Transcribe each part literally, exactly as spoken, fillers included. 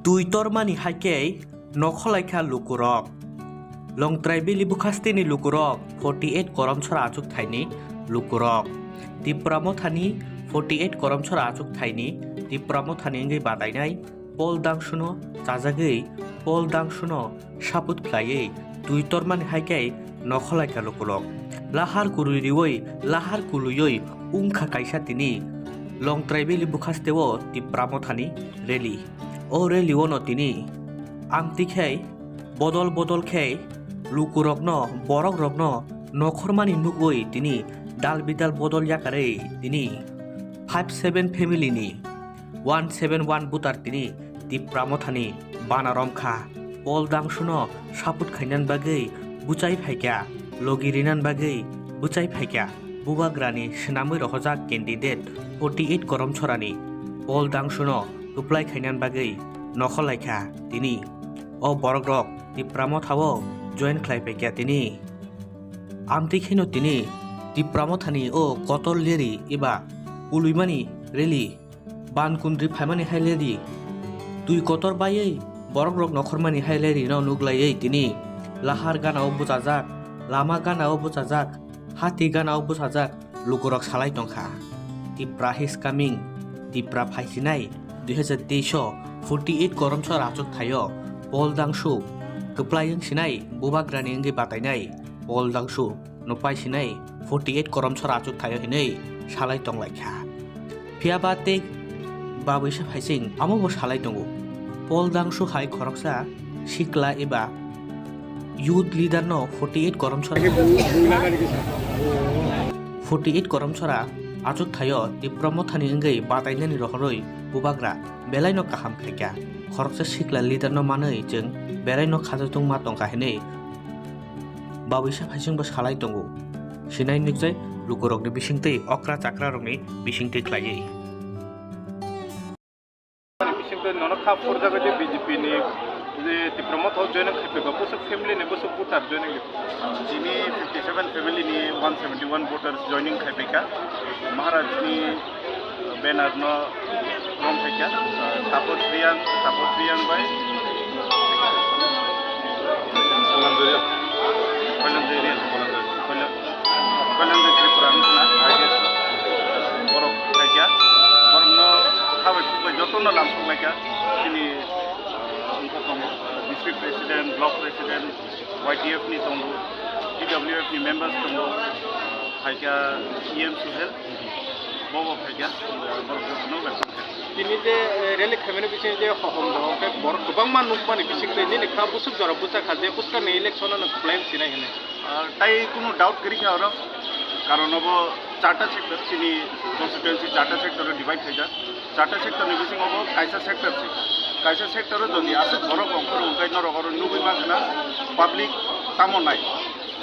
Twi tormani hai khe nokholaikha lukurok. Longtrai Valley bukhasteni lukurok forty eight Koromsora achuk thaini lukurok. Tipra Mothani forty eight Koromsora achuk thaini Tipra Mothani wngwi badainai Paul Dangsuno chajagwi Paul Dangsuno support khlaiwi twi tormani hai khe nokholaikha lukurok. Lahar kurui riwi lahar kuluiwi wngkha kaisa tini Longtrai Valley bukhasteo Tipra Mothani rally. O rally-o no tini amtwi khe bodol bodol khe lukurokno, borokrokno nokhormani nugwi tini dal bidal bodol yakarwi tini five seven family ni one seven one voter tini Tipra Mothani bana romkha. Paul Dangsuno support khainani bagwi buchai phaikha, logi rinani bagwi buchai phaikha. Bubagrani swnamwi rohorjak candidate forty eight Koromsorani Paul Dangsuno kwplai khainani bagwi nokholaikha tini. O borokrok Tipra Mothao join khlai phaikha tini. Amtwi kheno tini Tipra Mothani o kotor rally eba kuluimani rally, ban kundri phaimani hai rally, twi kotor baiwi borokrok nokhormani hai rally no nuklaiwi tini lahar ganao bwchajak, lama ganao bwchajak, hati ganao bwchajak lukurok salai tongkha. Tipra is coming, Tipra phaisinai dui hazar teis o forty eight Koromsora achuk thaio Paul Dangsu kwplai wngsinai bubagrani wngwi batainai Paul Dangsu no paisinai forty eight Koromsora achuk thaio hinwi salai tonglaikha. Phiyaba tei Babuisa Phaising amo bo salai tongo. Paul Dangsu hai khoroksa sikla eba youth leader no forty eight Koromsora, forty eight Koromsora achuk thaio Tipra Mothani wngwi batainani rohorwi bubagra belaino kaham khaikha. Khoroksa sikla leader no manwi chwng belaino khajatung ma tongkha hinwi Babuisa Phaising bo salai tongo. Sinai nukjai lukurokni bisingtwi okra chakra rokni bisingtwi khlaiwi. Bisingtwi nono kha phurjago je B J P ni je Tipra Motha o joining khai phaikha, bwswk family ni bwswk voter joining ni. Chini fifty seven family ni one seventy one voters joining khai phaikha. Maharaj ni banner no rom phaikha, Tapos Riang, Tapos Riang bai Koilanjoy Riang, Koilanjoy Riang, Koilan-, Koilanjoy Tripura wngkha na, I P S borok phaikha, borokno khabai khukbai jotono lamsok laikha, chini wngkha tongo, district president, block president, Y T F ni tongo, T W F ni members tongo, phaikha E M Suhel, bobo phaikha, borok jotono welcome kha. Tini je, eh, rally khaimani bising je hohom do, hwnkhe borok kwbangma nukmani bisingtwi nini kha bwswk jora bwchakha je bwskangni election-o nwng kwplai wng sinai hwnwi. Ah, tai kunu doubt kwrwi kha oro, karon obo charta sector, chini constituency charta sector-o divide khaijak. Charta sector ni bisingo bo kaisa sector se. Kaisa sector o jodi aswk borok ongkhor wngkhe norok oro nugwi mankha na public tamo nai.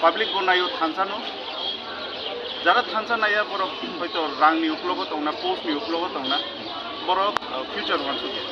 Public bo naio thansa no. Jara thansa naiya borok hoito rang ni uklogo tongna, post ni uklogo tongna. Borok, uh, future wansukya.